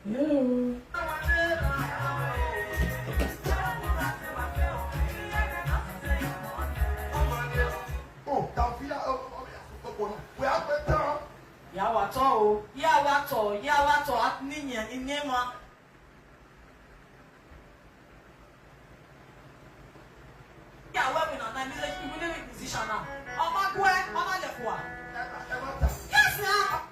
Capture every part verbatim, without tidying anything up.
Hello. Yawa to o, yawa to, yawa to at ninye inema. Yeah, where we now? Now, music, we need musician now. Ọmọ Kwe, ọmọ Lekwa. Yes, now.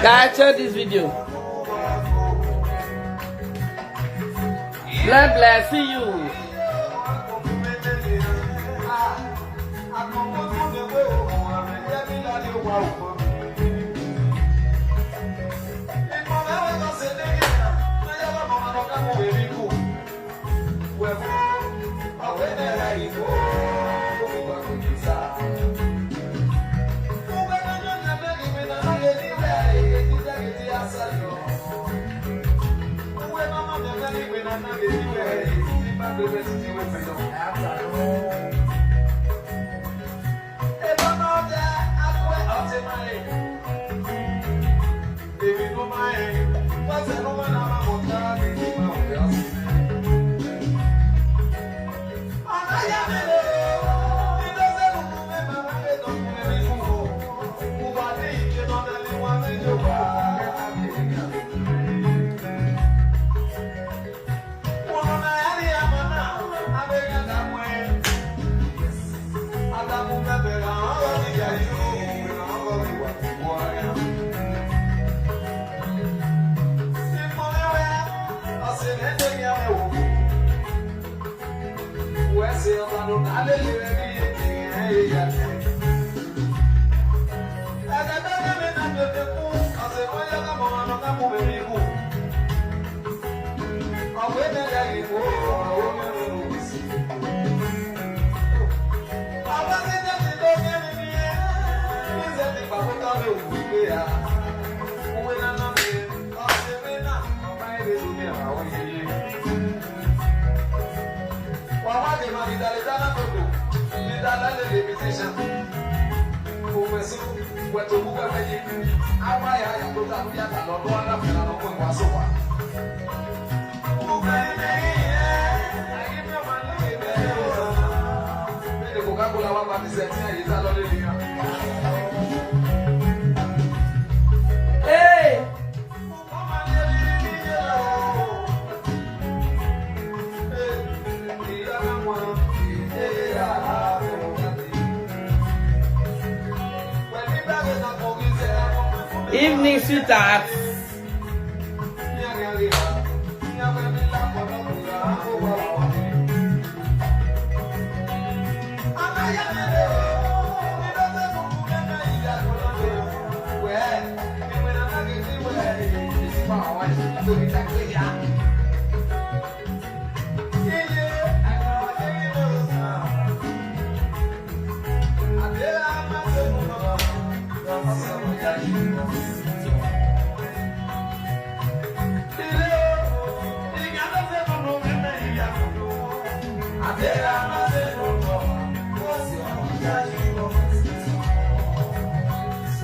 Guys, share this video. Bless, bless, see you. Hey! Evening, sweetheart.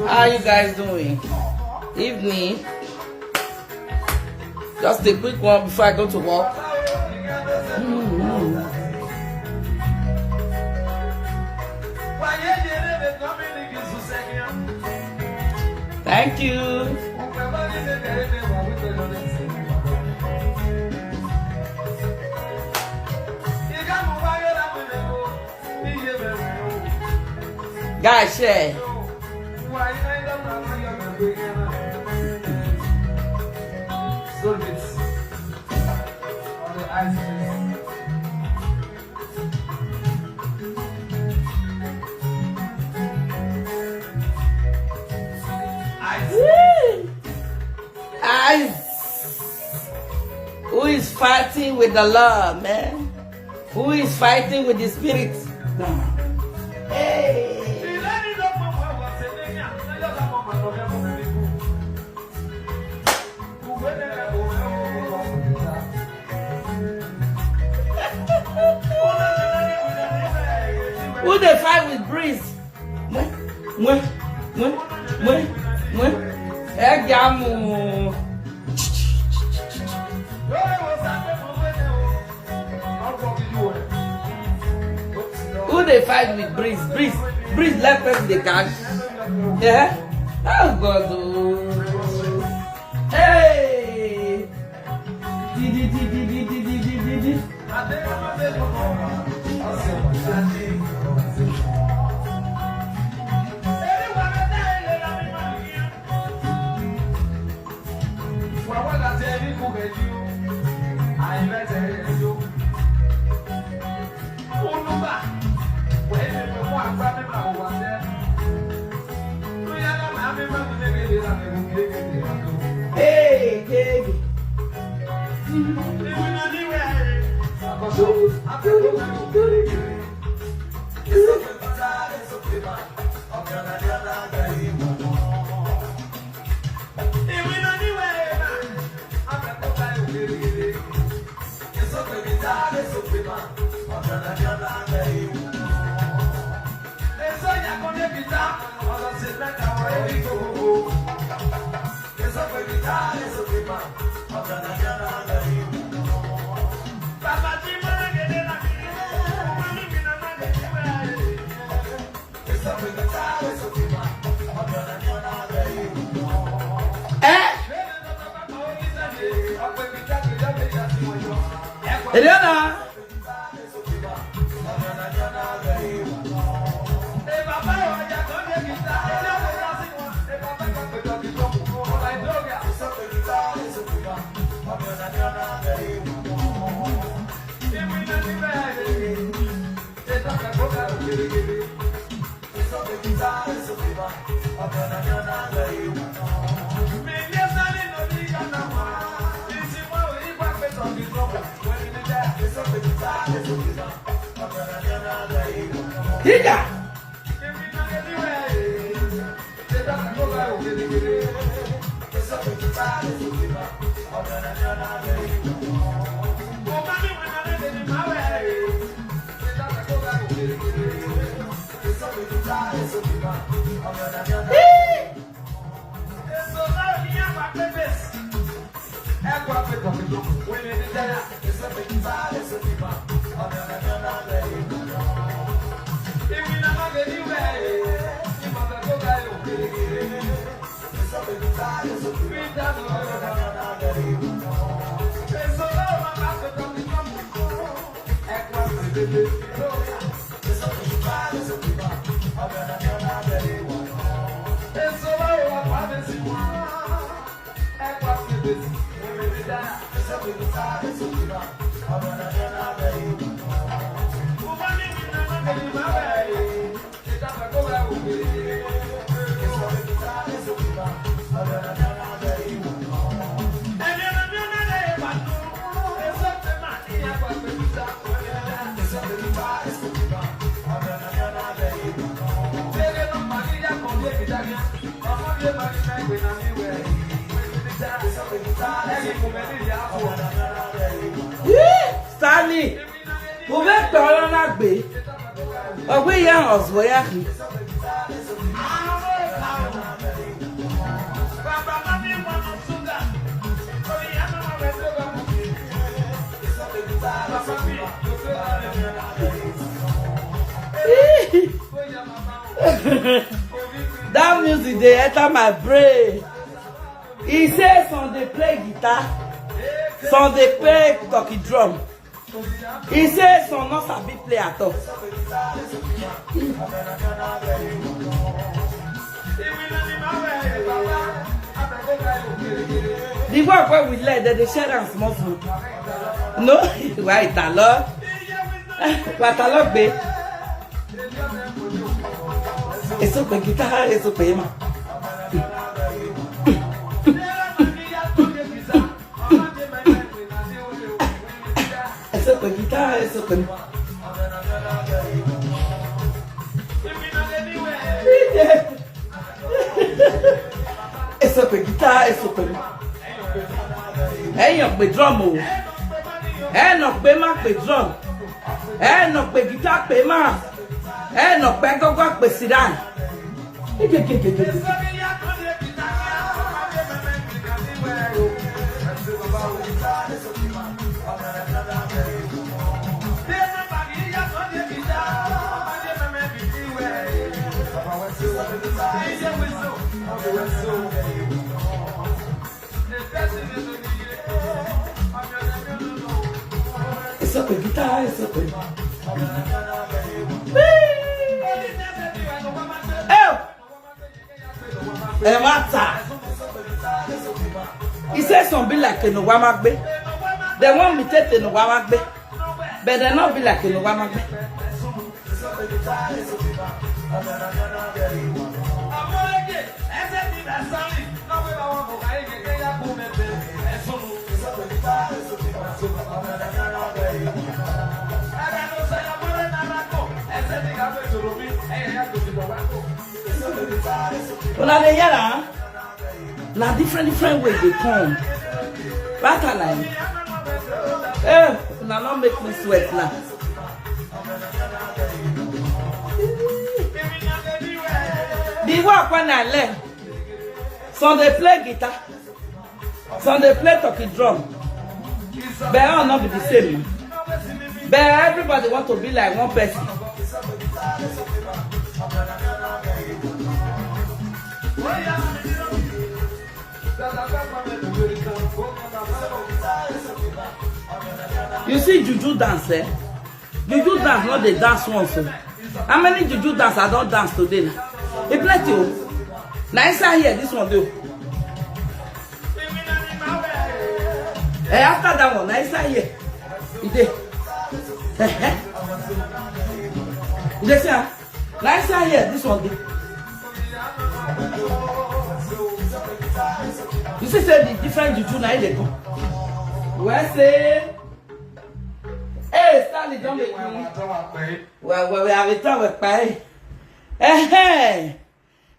How are you guys doing? Evening. Just a quick one before I go to work. Thank you. Guys, share. Woo! Ice. Who is fighting with the Lord, man? Who is fighting with the spirit? Hey. Who dey fight with breeze? When, when, when, when, when? Ẹ jà mú. Who dey fight with breeze? Breeze, breeze, let person dey catch. Yeah? Oh God, oh. Hey! Di, di, di. Hey, baby. Eh? Eliana. Higa. Stanley, mo fẹ́ pẹ́ ọlọ́nà gbé. Ọgbẹ́ ìyá ọ̀sùn ọ̀yá kì. That music dey enter my brain. He say some dey play guitar, some dey play turkey drum. He say some no sabi play at all. The work wey we learn, dem dey share am small small. No, why it alone? What alone be? Èso pé guitar, èso pé mà. Èso pé guitar, èso pé mà. Èso pé guitar, èso pé mà. Èèyàn pé drum o. Èèyàn pé má pé drum. Èèyàn pé guitar pé má. Èèyàn pé gọ́gọ́ pé sidan. Èso pé guitar, èso pé. Oh! Ẹ má ta. He say some be like Enowamagbe. They want me take Enowamagbe. But they not be like Enowamagbe. Una dey hear am? Na different different way dey come. Bata na him. Eh, una no make me sweat now. The work when I learn, some dey play guitar, some dey play turkey drum. But all no be the same. But everybody want to be like one person. You see juju dance, eh? Juju dance no dey dance once o. How many juju dance I don dance today na? E plenty o. Na inside here this one dey o. Eh, after that one, na inside here e dey. Eh, eh. You dey see am? Na inside here this one dey. You see say the different juju na im dey come. Well say, hey, Stanley don make me. Well, well, we have a time with pay. Eh, eh.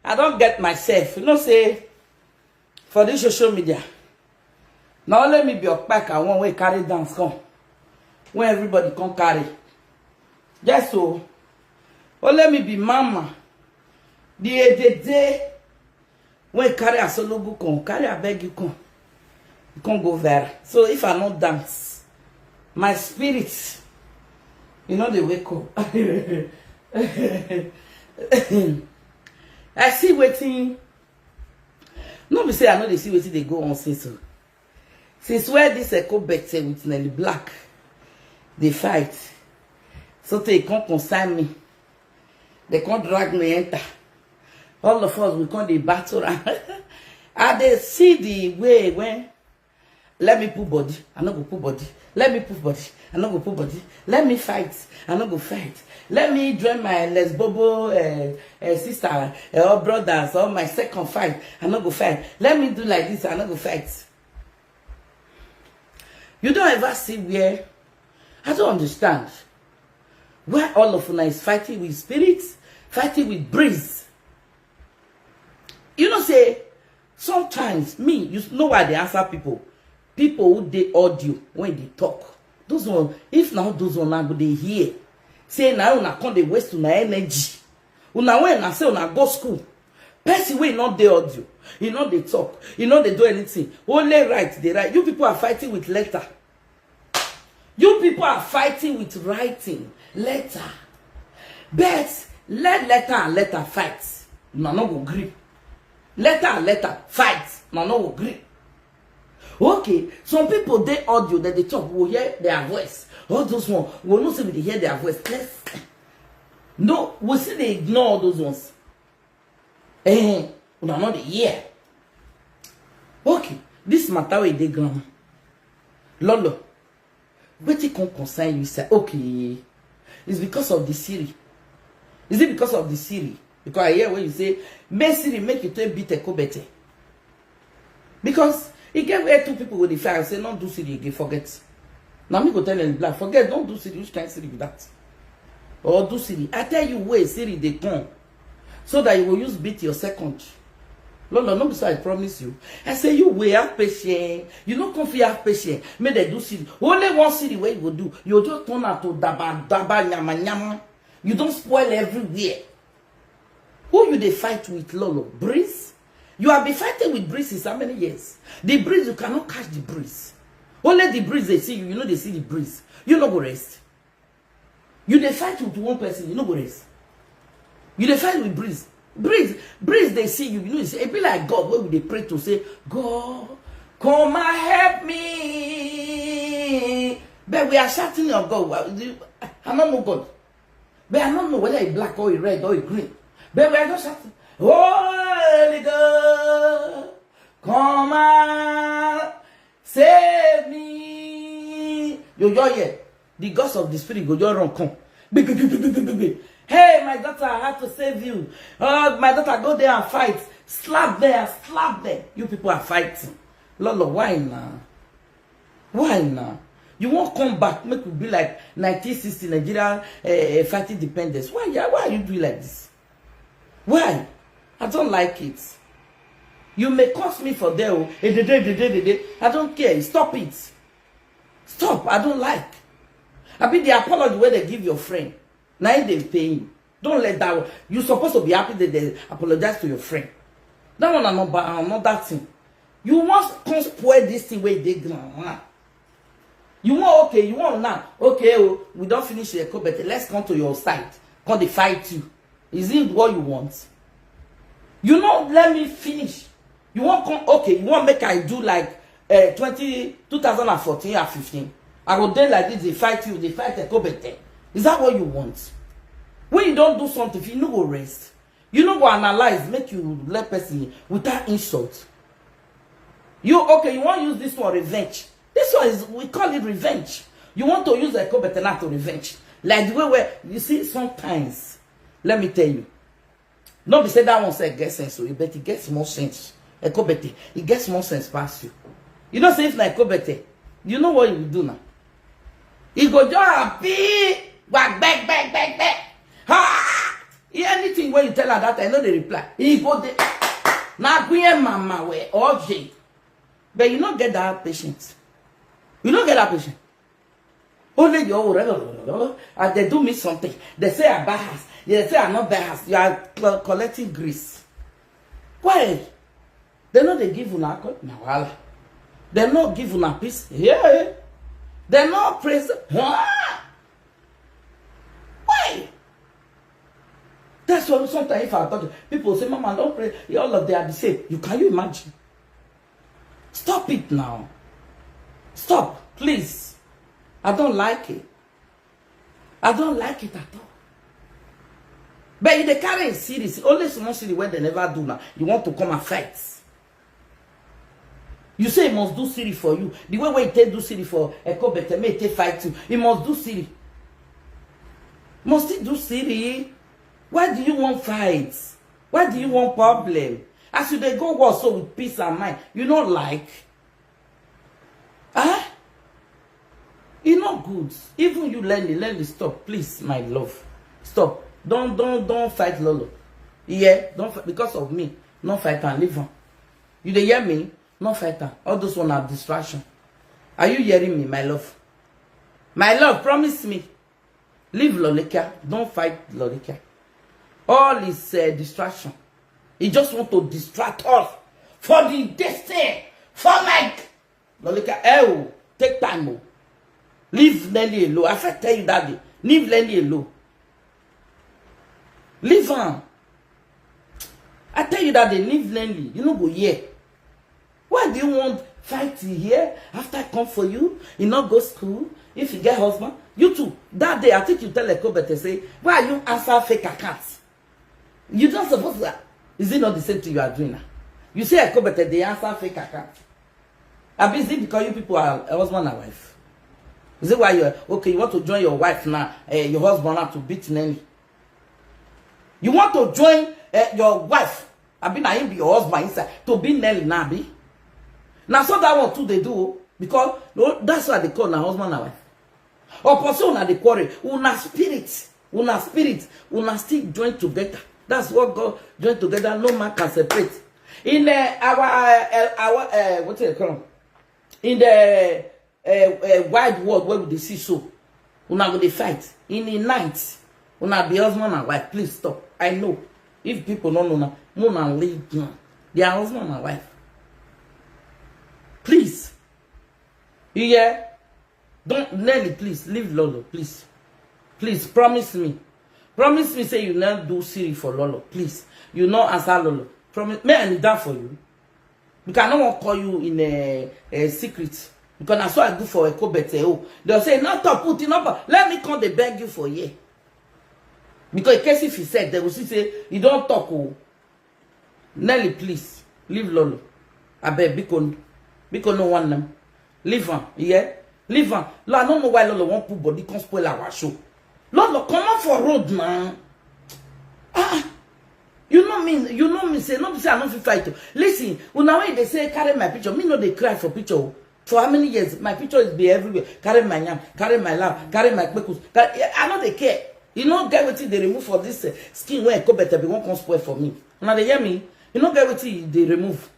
I don get myself. You know say for this social media, na only me be Okpaka one wey carry dance come. When everybody come carry. Yes o. Only me be mama. The edede wey carry Asologu come, carry Abeg you come. You come go viral. So if I no dance, my spirit, you know, dey wake up. I see wetin, no be say I no dey see wetin dey go on since o. Since where this Echo Bete with Nelly Black dey fight, so tey e come concern me. They come drag me enter. All of us, we come dey battle am. I dey see the way when, let me put body, I no go put body. Let me put body, I no go put body. Let me fight, I no go fight. Let me join my lesbobo uh, uh, sister uh, or brothers or my second fight, I no go fight. Let me do like this, I no go fight. You don't ever see where, I don't understand why all of una is fighting with spirits, fighting with breeze. You know say sometimes me, you know why I dey answer people. People who dey audio when they talk, those one, if na all those one na go dey hear say na una come dey waste una energy. Una, when una say una go school, person wey no dey audio, e no dey talk, e no dey do anything, only write dey write. You people are fighting with letter. You people are fighting with writing letter. But let letter and letter fight, una no go gree. Letter and letter fight, una no go gree. Okay, some people dey audio that they talk, we hear their voice. All those one, we know say we dey hear their voice. Let's, no, we still dey ignore all those ones. Eh, una no dey hear. Okay, this matter wey dey ground, Lolo, wetin come concern you sef? Okay, it's because of the Siri. Is it because of the Siri? Because I hear when you say, make Siri make you take beat Ekobete. Because e get where two people go dey fight, say, no do Siri again, forget. Na me go tell them, black, forget, don't do Siri. Which kind Siri be that? Or do Siri? I tell you, wey Siri dey come, so that you go use beat your second. Lolo, no be so I promise you. I say you wey have patience. You no come fit have patience. Make dem do Siri. Only one Siri wey you go do, you go just turn am to daba daba, nyama nyama. You don spoil everywhere. Who you dey fight with, Lolo? Breeze? You have been fighting with Breeze since how many years? The Breeze, you cannot catch the Breeze. Only the Breeze dey see you, you no dey see the Breeze. You no go rest. You dey fight with one person, you no go rest. You dey fight with Breeze. Breeze, Breeze dey see you, you know, e be like God wey we dey pray to, say, God, come and help me. But we are shouting on God. Well, the, I no know God. But I no know whether e black or e red or e green. But we are just shouting, Holy God, come and save me. Yo, yo, yeah. The gods of the spirit go just run come. Gbe, gbe, gbe, gbe, gbe, gbe, gbe. Hey, my daughter, I had to save you. Oh, my daughter, go there and fight. Slap there, slap there. You people are fighting. Lolo, why now? Why now? You won't come back, make we be like nineteen sixty Nigeria, eh, eh, fighting dependence. Why, ya- why are you doing like this? Why? I don't like it. You may curse me for there, oh, eh, de, de, de, de, de, de. I don't care. Stop it. Stop. I don't like. I mean, the apology where they give your friend. Now they pay him. Don't let that one. You supposed to be happy that they apologize to your friend. That one, another, another thing. You must come spoil this thing where they ground. You want, okay, you want now. Okay, oh, we don't finish the Ekobete. Let's come to your side. Come dey fight you. Is it what you want? You know, let me finish. You want come, okay, you want make I do like uh, twenty, two thousand and fourteen or fifteen. I go dey like this, they fight you, they fight Ekobete. Is that what you want? When you don't do something, you no go rest. You no go analyze, make you let person without insult. You, okay, you want use this one revenge. This one is, we call it revenge. You want to use Ekobete now to revenge. Like the way where, you see, sometimes, let me tell you, no be say that one say get sense, oh, but e get more sense. Ekobete, e get more sense pass you. You know say if na Ekobete, you know what you will do now? E go just happy, wag, beg, beg, beg, beg. Ha! E, anything wey you tell am that time, e no dey reply. E go dey, na queen mama we, okay. But you no get that patient. You no get that patient. Only your own. As they do me something, they say I buy house. They say I not buy house. You are cl- collecting grease. Why? They no dey give una co- na wahala. They no give una peace. Yeah. They no praise. Huh? Why? That's why sometimes if I talk, people say, Mama, don't pray. All of them are the same. You, can you imagine? Stop it now. Stop, please. I don't like it. I don't like it at all. But you dey carry it serious. Only small Siri wey they never do now. You want to come and fight. You say he must do Siri for you. The way wey he take do Siri for Ekobete, make he take fight you. He must do Siri. Must he do Siri? Why do you want fight? Why do you want problem? As you dey go work so with peace and mind, you no like? Huh? E no good. Even you, Lenny, Lenny, stop, please, my love. Stop. Don't, don't, don't fight Lolo. Yeah, don't fight because of me. No fight am, leave am. You dey hear me? No fight am. All those one are distraction. Are you hearing me, my love? My love, promise me. Leave Lolikia. Don't fight Lolikia. All is uh, distraction. He just want to distract us for the destiny. For Mike. Lolikia, eh, oh, take time. Oh. Leave Nelly alone. I first tell you that day. Leave Nelly alone. Leave am. I tell you that day, leave Nelly. You no go hear. Why do you want fight here after I come for you? You not go school? If you get husband, you too. That day, I think you tell Ekobete say, why are you answer fake accounts? You don't suppose that. Is it not the same thing you are doing now? You say Ekobete, they answer fake accounts. Abi, is it because you people are a husband and wife? Is it why you're okay? You want to join your wife now, uh, your husband now to beat Nelly? You want to join uh, your wife? Abi, na him be your husband inside to beat Nelly now, be? Now, so that one too they do because no, that's why they call na husband and wife. Or pursue una dey quarrel, una spirit, una spirit, una still join together. That's what God join together. No man can separate. In uh, our uh, our uh, what do you call? In the uh, uh, wide world where we dey see so, una go dey fight in the night. Una be husband and wife. Please stop. I know if people no know now, una leave now. They are husband and wife. Please, you hear? Don't Nelly, please leave Lolo, please. Please promise me. Promise me say you not do Siri for Lolo, please. You not answer Lolo. Promise me and that for you. Because I don't want call you in a, a secret. Because that's what I do for a Kobete. Oh, they'll say, not talk, put it up. Let me come, they beg you for here. Because in case if he said, they will see say, you don't talk. Oh. Nelly, please, leave Lolo. I beg, Biko, Biko no one them. Leave him, yeah? Leave him. Lord, I don't know why Lolo won't put body, come spoil our show. Lolo, come out for road now. Ah, you know me, you know me, say, no, say I don't feel fight. Oh. Listen, when I they say, carry my picture, me no they cry for picture. Oh. For how many years? My picture is be everywhere. Carry my yam, carry my love, carry my kpekus. Carry, I know they care. You know, get wetin they remove for this uh, skin where I go better be one come spoil for me. Now they hear me. You know, get wetin they remove.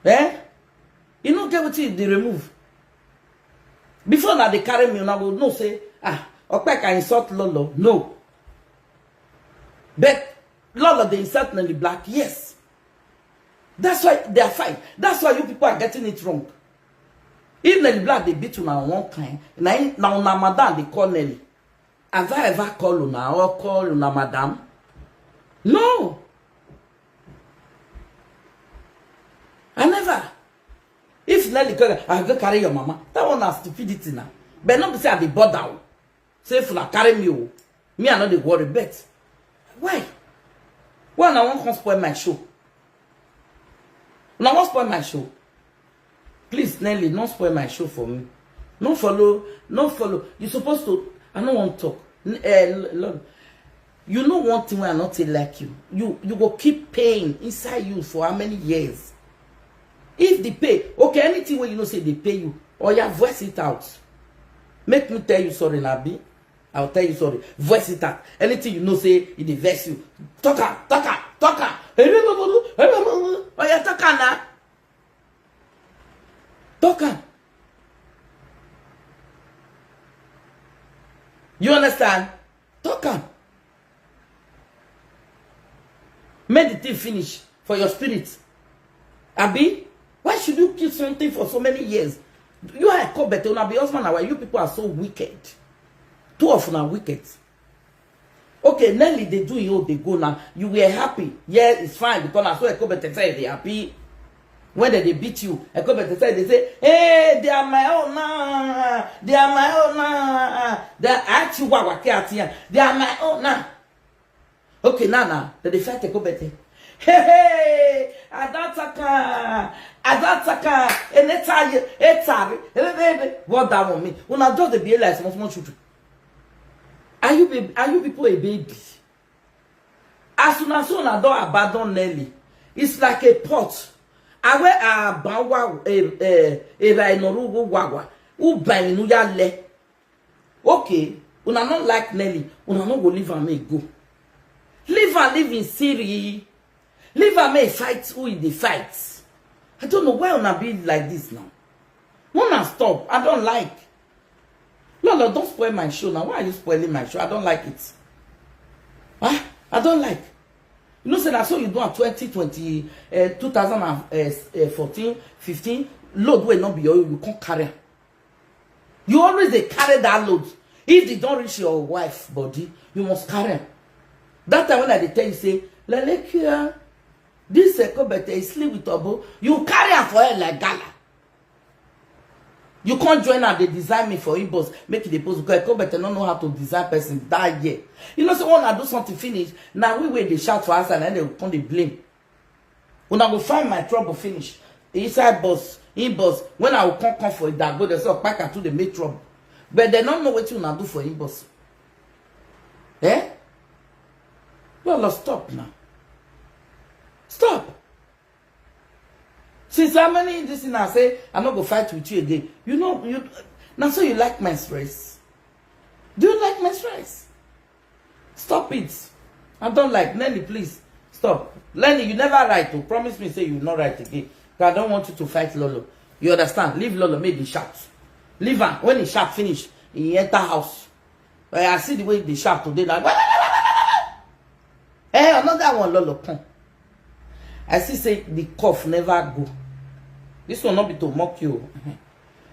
Eh? You know, get wetin they remove. Before now they carry me, and I go no say, ah, Okpeka insult Lolo. No. But Lolo, they insult Nelly Black, yes. That's why they are fine. That's why you people are getting it wrong. If Nelly Black they beat una one kind, now now una madam they call Nelly. Have I ever call una or call una madam? No. I never. If Nelly call, I go carry your mama. That one is stupidity now. But not be say I be bother. Say if una carry me, oh, me I no dey worry. But why? Why una wan come spoil my show? Una wan spoil my show? Please, Nelly, no spoil my show for me. No follow, no follow. You supposed to. I no wan talk. N- eh, l- Lord, you know one thing wey I not take like you. You you go keep pain inside you for how many years? If the pay, okay, anything wey you know say they pay you, or you voice it out. Make me tell you sorry, Nabi. I'll tell you sorry. Voice it out. Anything you know say it dey vex you. Talk am, talk am, talk am. Oh yeah, talk am now. Talk am. You understand? Talk am. Make the thing finish for your spirit. Abi, why should you keep something for so many years? You are a cop, but una be husband and wife. You people are so wicked. Two of una wicked. Okay, Nelly, they do you, they go now. You were happy. Yeah, it's fine because I saw a cop, but they happy. When they, they beat you, a cop, they say, they say, hey, they are my own now. They are my own now. They are at you, wa, wa, ke, at you. They are my own now. Okay, now, now, that they fight a Kobete. Hey, hey, Adataka, Adataka, and it's a, it's a, what that one mean? When I just the be like small, small children. Are you, baby? Are you people a baby? As soon as soon I don't abandon Nelly, it's like a pot. Awe abawa, eh, eh, eh, wawa. Uba inu ya le. Okay, una no like Nelly, una no go leave am make go. Leave am, leave in Siri. Leave am make e fight who e dey fight. I don't know why una be like this now. Una stop. I don't like. Lolo, don't spoil my show now. Why are you spoiling my show? I don't like it. Huh? I don't like. You know say na so you do am twenty twenty, eh, two thousand and fourteen, fifteen, load wey no be your own, you come carry am. You always dey carry that load. If e don reach your wife body, you must carry am. That time when I dey tell you say, "Lelekia, this Ekobete is sleep with Obo," you carry am for head like gala. You can't join am dey design me for inbox, make e dey post, because Ekobete no know how to design person that year. You know say when I do something finish, na we wey dey shout for outside, na dem come dey blame. Una go find my trouble finish inside boss, inbox. When I go come, come for Idagbo, dem say Okpaka too dey make trouble. But dem no know wetin una do for inbox. Eh? Lolo, stop now. Stop. Since how many this thing I say, "I no go fight with you again"? You know, you, na so you like my stress. Do you like my stress? Stop it. I don't like. Nelly, please stop. Lenny, you never write to promise me say you not write again. 'Cause I don't want you to fight Lolo. You understand? Leave Lolo, make e shout. Leave am. When e shout finish, e enter house. Eh, I see the way e dey shout today. Like, eh, another one, Lolo, come. I see say the cough never go. This one not be to mock you.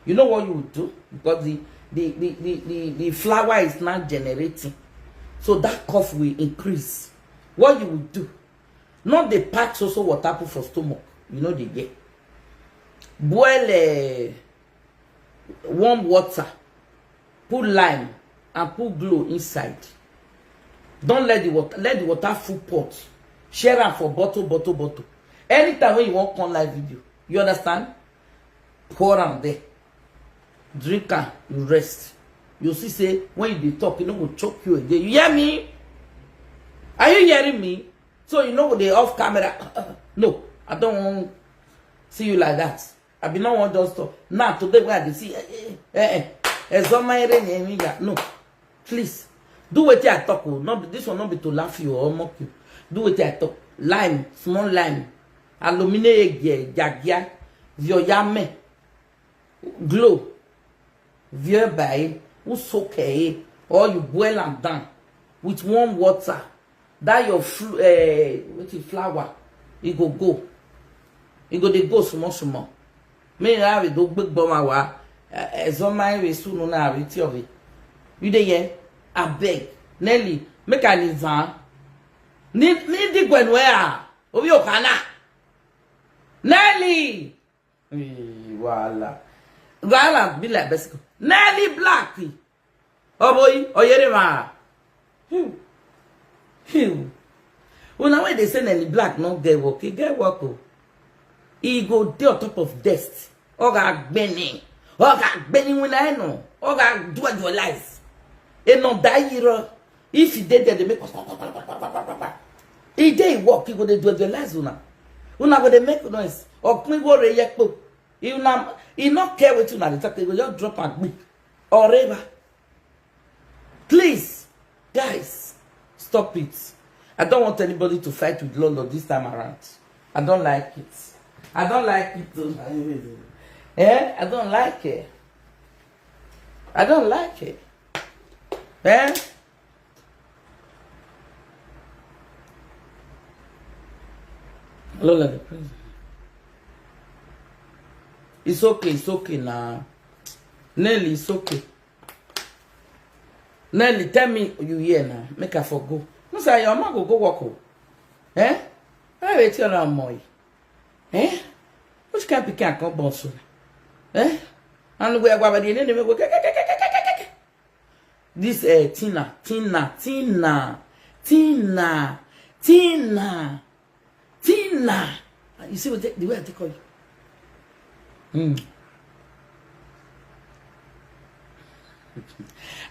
You know what you would do? Because the the, the, the, the, the flower is now generating. So that cough will increase. What you would do? Not dey pack so so water put for stomach. You know the get. Boil eh, warm water, put lime and put glow inside. Don't let the water, let the water full pot. Share am for bottle, bottle, bottle. Anytime when you wan come live video, you understand? Pour am there. Drink am, you rest. You see say when you dey talk, e no go choke you again. You hear me? Are you hearing me? So you no go dey off camera. No, I don't want see you like that. I be no wan just talk. Now today wey I dey see, eh, eh, eh, eh, Ezoma ere ni emi ya. No, please. Do wetin I talk o. No be, this one no be to laugh you or mock you. Do wetin I talk. Lime, small lime. Alumine egie, jagia, vioyame, glow, vieux bae, who soak eh, or you boil am down with warm water. That your fl-, eh, wetin, flower, e go go. E go dey go small small. Me na we do gbegbo ma wa. Eh, Ezoma we sunu na we ti of it. You dey hear? Abeg, Nelly, make I kneel down. Ni, ni di gwen where? Obi Okana. Nelly. Eh, wahala. Wahala be like bicycle. Nelly Black. Oboyi, Oyerema. Phew. Phew. Una wey dey say Nelly Black no get work, e get work o. E go dey on top of desk. Oga gbeni. Oga gbeni wina eno. Oga dual dualize. E no die iro. If e dey there, dey make. E dey work, e go dey dual dualize una. Una go dey make noise. Okpin wo re yepo. E una, e no care wetin una dey talk, e go just drop am gbi. Oreba. Please, guys, stop it. I don't want anybody to fight with Lolo this time around. I don't like it. I don't like it. Oh. Eh? I don't like it. I don't like it. Eh? Lolo, the president. It's okay, it's okay now. Nelly, it's okay. Nelly, tell me you hear now. Make I for go. No, sir, your man go go work. Oh. Eh? I wait till I'm more. Eh? Which kind of pikin I come born so? Eh? And we are going to the name. This, eh, Tina, Tina, Tina, Tina, Tina, Tina. You see what the, the way I take call you? Hmm.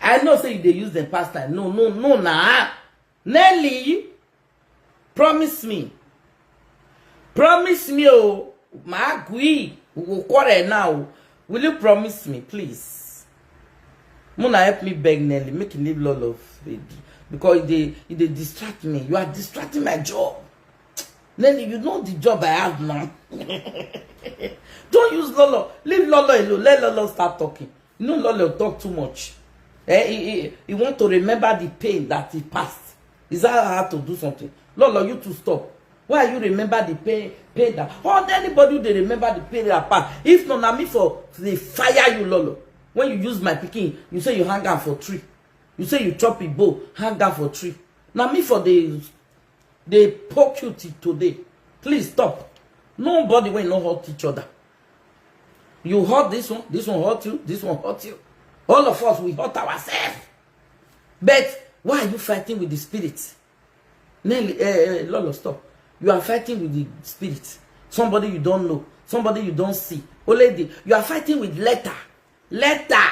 I know say you dey use the past time. No, no, no, nah. Nelly, promise me. Promise me, oh, my agree. We go quarrel now. Will you promise me, please? Muna, help me beg Nelly, make him leave Lolo, because e dey, e dey distract me. You are distracting my job. Nelly, you know the job I have now. Don't use Lolo. Leave Lolo alone. Let Lolo start talking. You know Lolo talk too much. Eh, he, he, he want to remember the pain that he passed. Is that how to do something? Lolo, you to stop. Why you remember the pain, pain that? Or anybody they remember the pain that pass? If not, na me for the fire you, Lolo. When you use my picking, you say you hang out for tree. You say you chop a bow, hang out for tree. Now me for the they poke you till today. Please stop. Nobody will not hurt each other. You hurt this one, this one hurt you, this one hurt you. All of us, we hurt ourselves. But why are you fighting with the spirit? Nelly, eh, eh, Lolo, stop. You are fighting with the spirit. Somebody you don't know, somebody you don't see. Oledi, you are fighting with letter. Letter.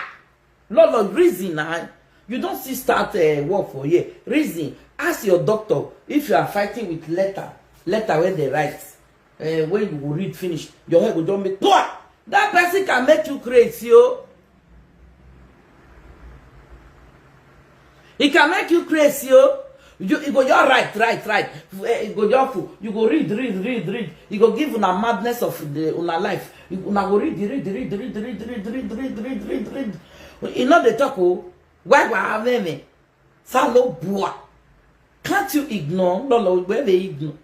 Lolo, reason na. You don't see start uh, work for here. Reason. Ask your doctor if you are fighting with letter. Letter when they write. Uh, when you go read finish, your head go just make poor. That person can make you crazy, yo. He can make you crazy, yo. You, you go your right, right, right. Eh, you go your fool. You go read, read, read, read. You go give una madness of the una life. You una go read, read, read, read, read, read, read, read, read, read, read, read. You know they talk, oh. Why, why, me, me? Salo bua. Can't you ignore? Lolo, where they ignore?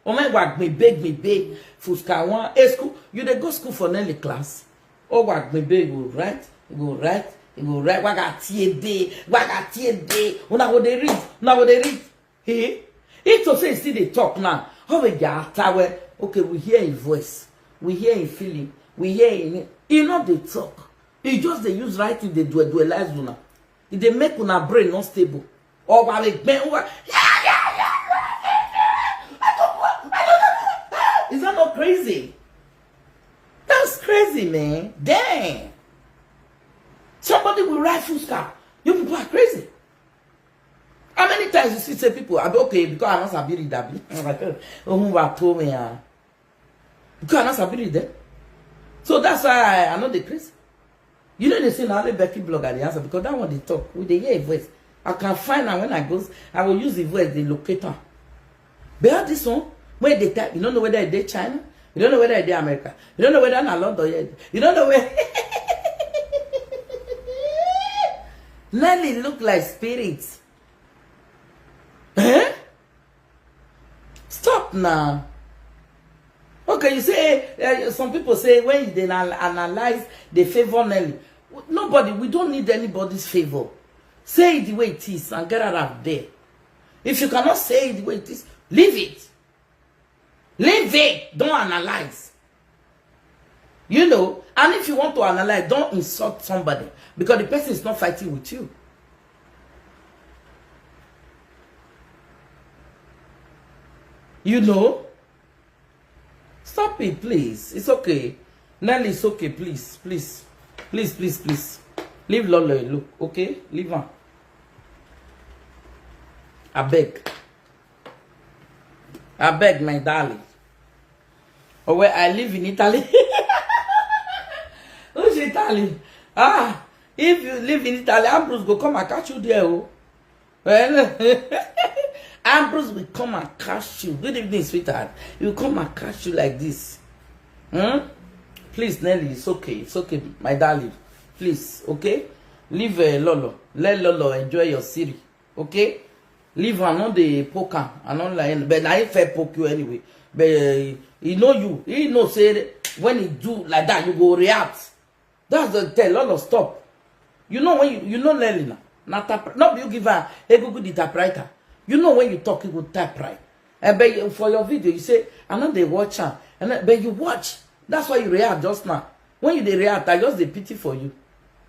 Oh my God, me beg, me beg. Fuska one, eh, school. You dey go school for Nelly class? Oh, what me beg, go right, go right, go right. Waga tiede, waga tiede. Una go dey read, una go dey read. He, he to say he still dey talk now. How we get after well? Okay, we hear his voice, we hear his feeling, we hear him. He not dey talk. He just dey use writing dey duel duelize una. E dey make una brain not stable. Or wa we gbẹ wa. Is that not crazy? That's crazy, man. Damn. Somebody will ride full scar. You people are crazy. How many times you see say people are okay because I not sabi read abi? Ohun wa to me ah. Because I not sabi read them. So that's why I, I know the crazy. You know they say now only Becky blog I dey answer because that one they talk. We dey hear a voice. I can find am when I go. I will use the voice, they locate am. But all this one, when they type, you don't know whether they China, you don't know whether they America, you don't know whether na London yet, you don't know where. Nelly look like spirit. Eh? Stop now. Okay, you say uh, some people say when they anal- analyze, they favor Nelly. Nobody, we don't need anybody's favor. Say it the way it is and get out of there. If you cannot say it the way it is, leave it. Leave it. Don't analyze. You know, and if you want to analyze, don't insult somebody because the person is not fighting with you. You know? Stop it, please. It's okay. Nelly, it's okay, please, please. Please, please, please. Leave Lolo alone, okay? Leave her. I beg. I beg, my darling. Oh, where I live in Italy. Which Italy? Ah, if you live in Italy, Ambrose go come and catch you there, oh. Well, Ambrose will come and catch you. Good evening, sweetheart. He will come and catch you like this. Hmm? Please, Nelly, it's okay. It's okay, my darling. Please, okay? Leave uh, Lolo. Let Lolo enjoy your city. Okay? Leave am, no dey poke am. I no like, but na him first poke you anyway. But uh, he know you. He know say when he do like that, you go react. That's the tell Lolo stop. You know when you, you know Nelly now. Na type, no be you give her a Google the typewriter. You know when you talk, you go typewrite. And but you- for your video, you say, I know they watch her. And then- but you watch. That's why you react just now. When you dey react, I just dey pity for you.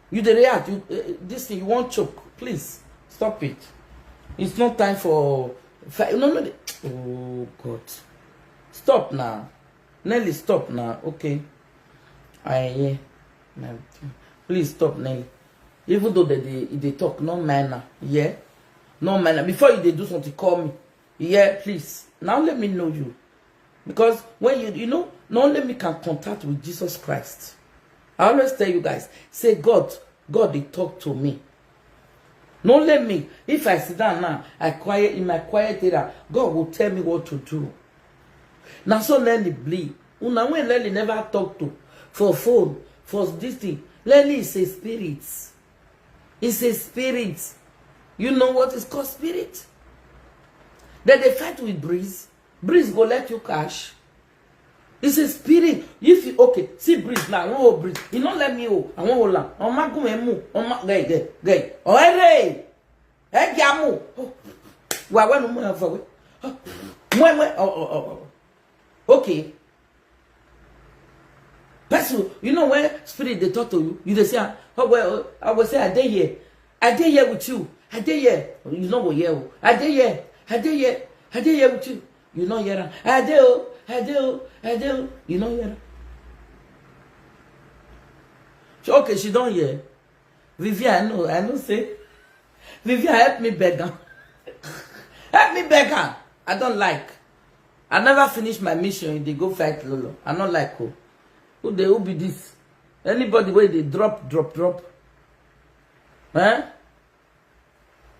You dey react. You uh, this thing you won't choke. Please stop it. It's not time for fi- no no. Dey, oh God, stop now, Nelly. Stop now, okay? I hear. Please stop, Nelly. Even though they dey they talk, no manner. Yeah, no manner. Before you dey do something, call me. Yeah, please. Now let me know you. Because when you, you know, not only me can contact with Jesus Christ. I always tell you guys, say, God, God, they talk to me. Not let me, if I sit down now, I quiet in my quiet area, God will tell me what to do. Na so Nelly be. Una wey Nelly never talk to for phone, for this thing. Nelly is a spirit. It's a spirit. You know what is called spirit? Then they fight with Breeze. Breeze go let you cash. It's a spirit. If you, okay, see Breeze now. I wan hold Breeze. He no let me hold. I wan hold am. Ọmọ gùn ẹ̀ mú. Ọmọ gẹ̀ gẹ̀ gẹ̀. Ọ̀rẹ́. Ẹ jẹ́ àmú. Wà wẹ́nu mú ẹ fọwọ́. Mú ẹ mú ẹ. Oh, oh, oh, oh. Okay. Person, you know when spirit dey talk to you, you dey say, "Ah, oh, well, oh, I will say, I dey here. I dey here with you. I dey here." You no go hear. Oh. "I dey here. I dey here. I dey here with you." You no hear am. "I dey oh, I dey oh, I dey oh." You no hear am. So, okay, she don hear. Vivian, I know, I know say. Vivian, help me beg am. Help me beg am. I don't like. I never finish my mission. They go fight Lolo. I don't like who. Who they who be this? Anybody where they drop, drop, drop. Eh?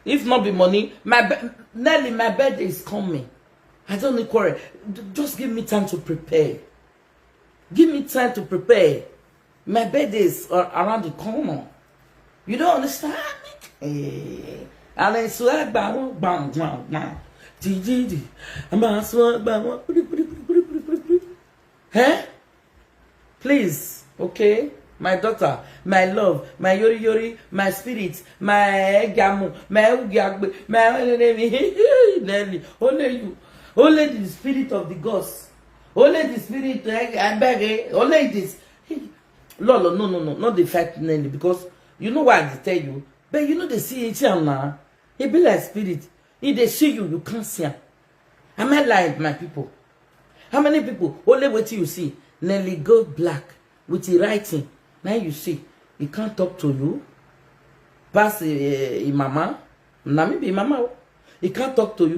If not be money, my be- Nelly, my birthday is coming. I don't need quarrel. D- Just give me time to prepare. Give me time to prepare. My birthday is uh, around the corner. You don't understand? Eh. And I swear, bang, bang, bang, bang. Di, di, di. I'm a swear, bang, bang. Pudi, pudi, pudi, pudi, pudi, pudi, pudi. Eh? Please, okay? My daughter, my love, my yori yori, my spirit, my egamu, my ugiagbe, my Nelly, only you, only the spirit of the gods, only the spirit, eh, I beg, eh, only this. Lolo, no, no, no, not the fight Nelly because you know why I dey tell you. But you know they see each other now. He be like spirit. He dey see you, you can't see him. Am I lying, my people? How many people only wait till you see Nelly go black with the writing? Now you see, he can't talk to you. Pass uh, mama. Na me be mama. Oh. He can't talk to you.